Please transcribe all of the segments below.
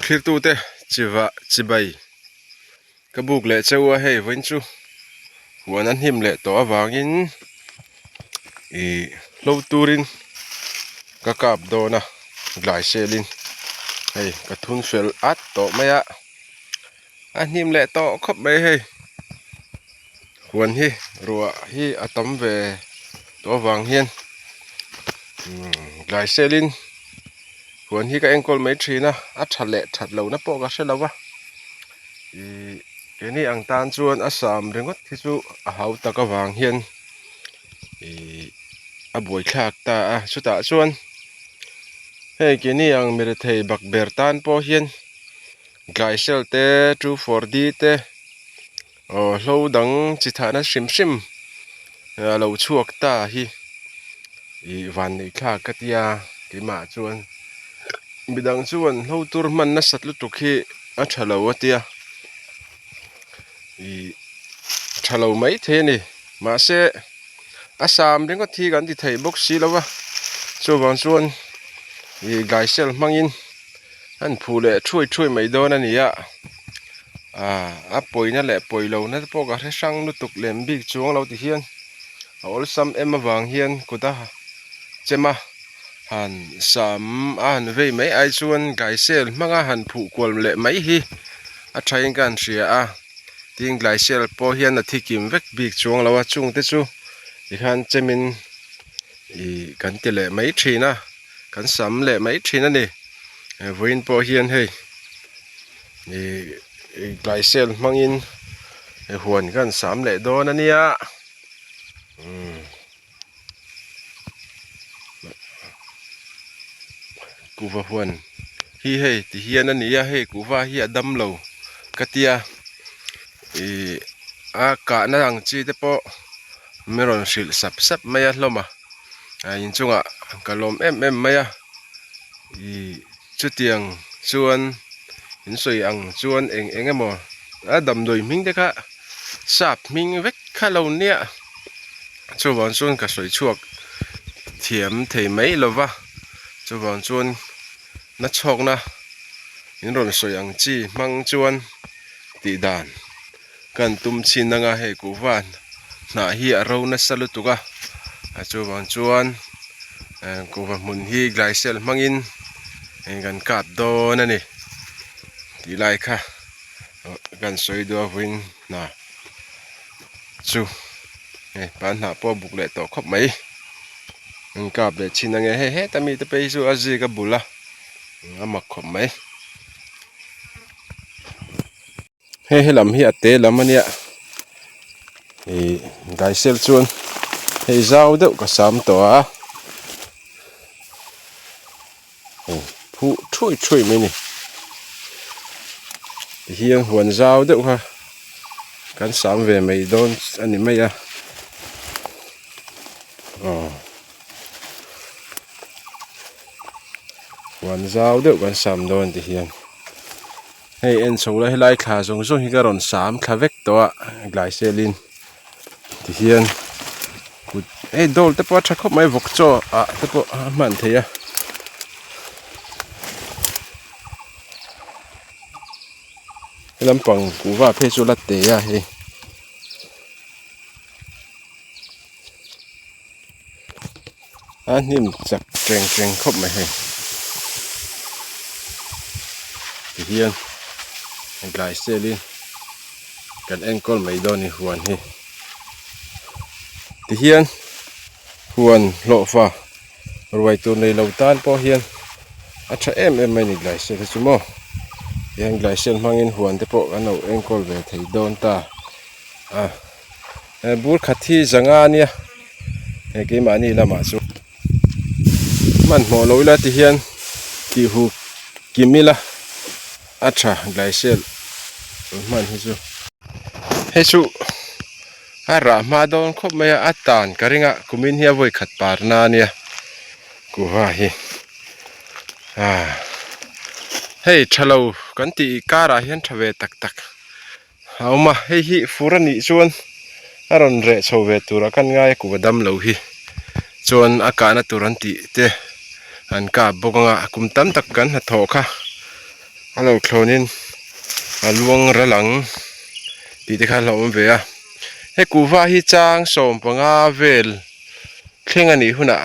Thlirtute chiva chibai ka buk leh cheu a hei vawiin chu huan a hnim leh tawh avangin ih hlo turin ka kap dawn a glai selin hei ka thun fel at tawh mai a a hnim leh tawh khawp mai hei huan hi ruah hi a tam ve tawh avang hian tlai selin huan hi ka enkawl mai thin a a tha leh that lohna pawh ka hre lo va ihh keini ang tan chuan a sam ringawt hi chu a hau tak avang hian ihh a buaithlak ta a chutah chuan hei keini ang mirethei bakber tan pawh hian. Gaisel te 2,4-D te aw hlo dang chi thahna hrim hrim a lo chhuak ta hi ih van neih thlak ka tia keimah chuan midang chuan hlo tur hman nasat lutuk hi a tha lo a tia ih tha lo maithei a ni mahse a sam ringawt hi kan ti thei bawk si lo va chuvang chuan ih gaisel hmangin. An phuh leh thuai thuai mai dawn a ni a ah a pawina leh pawi lohna te pawh ka hre hrang lutuk lem bik chuang lo ti hian a awlsam em avang hian kut a chem a han sam a han vei mai ai chuan gaisel hmanga han phuh kual leh mai hi a thain ka han hria a tin gaisel pawh hian a thi kim vek bik chuang lo a chungte chu tikhan chemin ih kan ti leh mai thin a. Kan sam leh mai thin a ni vawiin pawh hian hei ih gaisel hmangin huan kan sam leh dawn a nia umm kuhva huan hi hei ti hian a ni a hei kuhva hi a dam lo ka tia ih a kahna ang chi te pawh min rawn hrilh sap sap mai a hlawm a. A inchungah ka lawm em em mai a ih chutiang chuan in sawi ang chuan eng eng emaw a damdawi hming te kha sap hming vek kha lo nia chuvang chuan ka sawi chhuak thiam thei mai lo va chuvang chuan na chhawkna in rawn sawi ang chi hmang chuan tih dan. Kan tum chhin anga hei kuhva hnah hi a ro nasa lutuk a a chuvang chuan kuhva hmun hi gaisel hmangin kan kap dawn a ni tih lai kha kan sawi duh a vawiin hna chu hei pan hnah pawh a buk leh tawh khawp mai an kap leh chhin ange hei heta mite phei hi chu a zik a bul a a mak khawp mai. Hei he lam hi a te lam a nia ih gaisel chuan hei zau deuh ka sam tawh a hei phuh thuai thuai mai a ni tihian huan zau deuh kha kan sam ve mai dawn a ni mai a aw huan zau deuh kan sam dawn tihian. Hei en chho la helai thla zawng zawng hi ka rawn sam thla vek tawh a glyceline ti hian kut hei dawl te pawh a tha khawp mai vawk chaw ah te pawh a hman theih a. He lampang kuhva phei chu la te a hei. A hnim chak teng teng khawp mai hei tihian tlai selin kan enkawl mai dawn a ni huan hi tihian huan hlawhfa ruai tur nei lo tan pawh hian a tha em em mai a ni tlai sel hi chu maw tihian tlai sel hmangin huan te pawh kan lo enkawl ve thei dawn ta a. Bur khat hi zanga a nia hei keimahni lamah chuan hmanhmawh lo ila ti hian tih hu kim ila a tha gaisel hman hi chu hei chu a rah hma dawn khawp mai a a tan ka ring a kumin hi a vawi khat par na a nia kuhva hi ah hei tha lo kan tih karah hian tha ve tak tak. A awm a hei hi fur a nih chuan a rawn reh chho ve tur a kan ngai a kuhva dam lo hi chuan a kahna tur an tih te an kap bawk anga kum tam tak kan hnathawh kha A lo thlawnin a luang ral ang tih te kha a hlauhawm ve a. He kuhva hi chang 15 vel thleng a nih hunah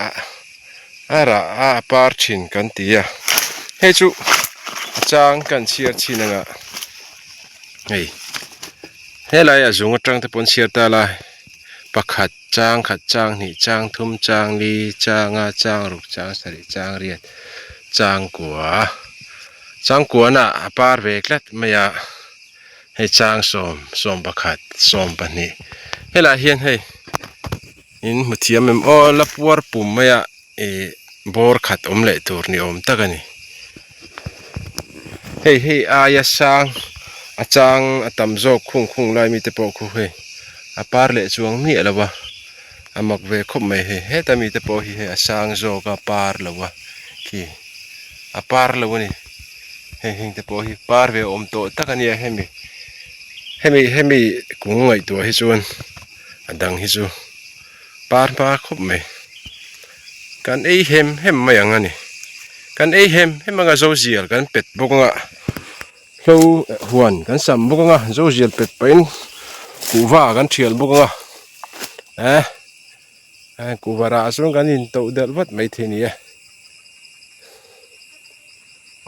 a rah a a par thin kan ti a. Hei chu a chang kan chhiar chhin anga hei helai a zung atang te pawh an chhiar ta la pakhat chang khat chang hnih chang thum chang li changa chang ruk chang sarih chang riat changkua changkuana a par ve tlat mai a hei chang sawm sawm pakhat sawm pahnih helaiah hian hei in hmu thiam em aw la puar pum mai a ih bawr khat awm leh tur ni awm tak a ni hei hei aia sang a chang a tam zawk khung khung lai mite pawh khu hei a par leh chuang miah lo a. A mak ve khawp mai hei heta mite pawh hi hei a sang zawk a par lo a khi a par lo a ni heng heng te pawh hi par ve awm tawh tak a nia hemi hemi hemi kung ngaihtuah hi chuan a dang hi chu par hma khawp mai kan ei hem hem mai ang a ni kan ei hem hem anga zo zial kan pet bawk anga. Hlo huan kan sam bawk anga zo zial pet pahin kuhva kan thial bawk anga eh kuhva rah chuan kan in toh delh vat mai thei a ni e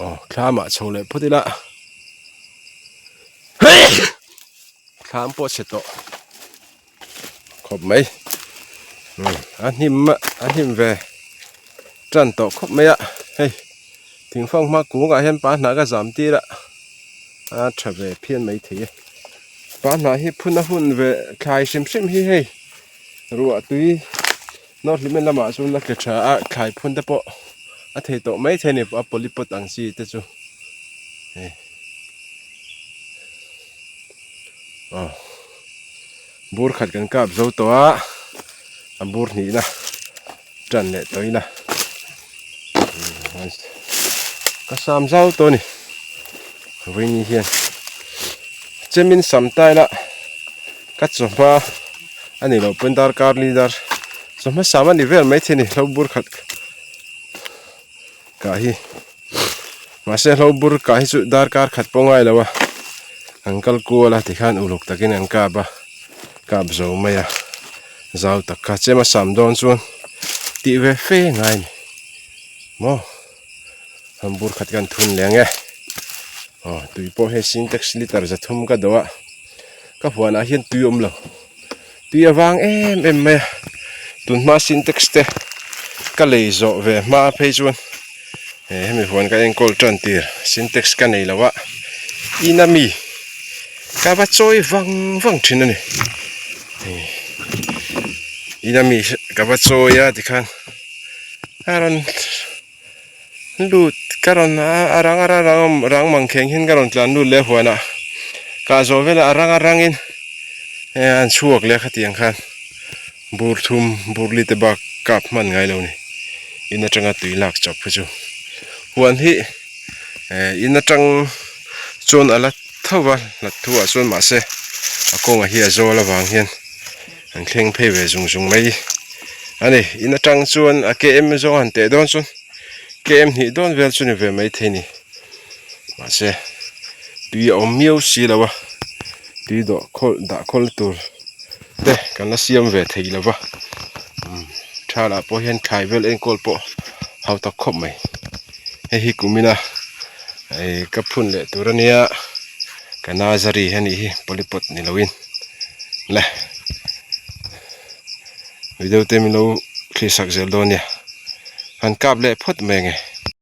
aw thlamah chho leh phawt ila thlam pawh a chhe tawh khawp mai a hnim a hnim ve tan tawh khawp mai a hei thingfang hma kungah hian pa hnah ka zam tir a a tha ve phian mai thei e pa hnah hi phun a hun ve thlai hrim hrim hi hei ruah tui nawr hlim en lamah chuan a ke tha a thlai phun te pawh a thei tawh mai thei a ni a polypot ang chi te chu hei. Aw bur khat kan kap zo tawh a a bur hnihna tan leh tawh ila ka sam zau tawh a ni vawiin hian chemin sam ta ila ka chawhma a nih loh pawn darkar li dar chawhma sam a ni vel maithei a ni hlo bur khat kah hi. Mahse hlo bur kah hi chu darkar khat pawh ngai lo a an kal kual a tikhan uluk takin an kap a kap zo mai a zau tak kha chem a sam dawn chuan tih ve fe ngai a ni maw an bur khat kan thun leh ang e aw tui pawh hei sintex liter zathum ka dawh a ka huanah hian tui a awm lo. Tui a vang em em mai a, tun hma sintex te ka lei zawh ve hma phei chuan he hemi huan ka enkawl tan tir sintex ka nei lo a in ami ka va chawi vang vang thin a ni in ami ka va chawi a tikhan a rawn lut ka rawn a rang a rang rang mang kheng hian ka rawn tlan lut leh huan ah kah zawh velah a rang a rang in an chhuak leh khatiang khan bur thum bur li te bak kap hman ngai lo ni in atanga tui lak chawp hi chu huan hi in atang chuan a la tho va hlat thu ah chuan mahse a kawngah hi a zawl avang hian. An thleng phei ve zung zung mai a ni. In atang chuan a km zawng han teh dawn chuan km hnih dawn vel chu ni ve mai thei ni. Mahse tui a awm miau si lo a, tui dawh khawl dah khawl tur te kan la siam ve thei lo va. Umm tha lah pawh hian thlai vel enkawl pawh hau tak khawp mai. Hei hi kumina ih ka phun leh tur a nia ka nursery a nih hi polypot ni loin. Le video te min lo thlir sak zel dawn nia han kap leh phawt mai ange.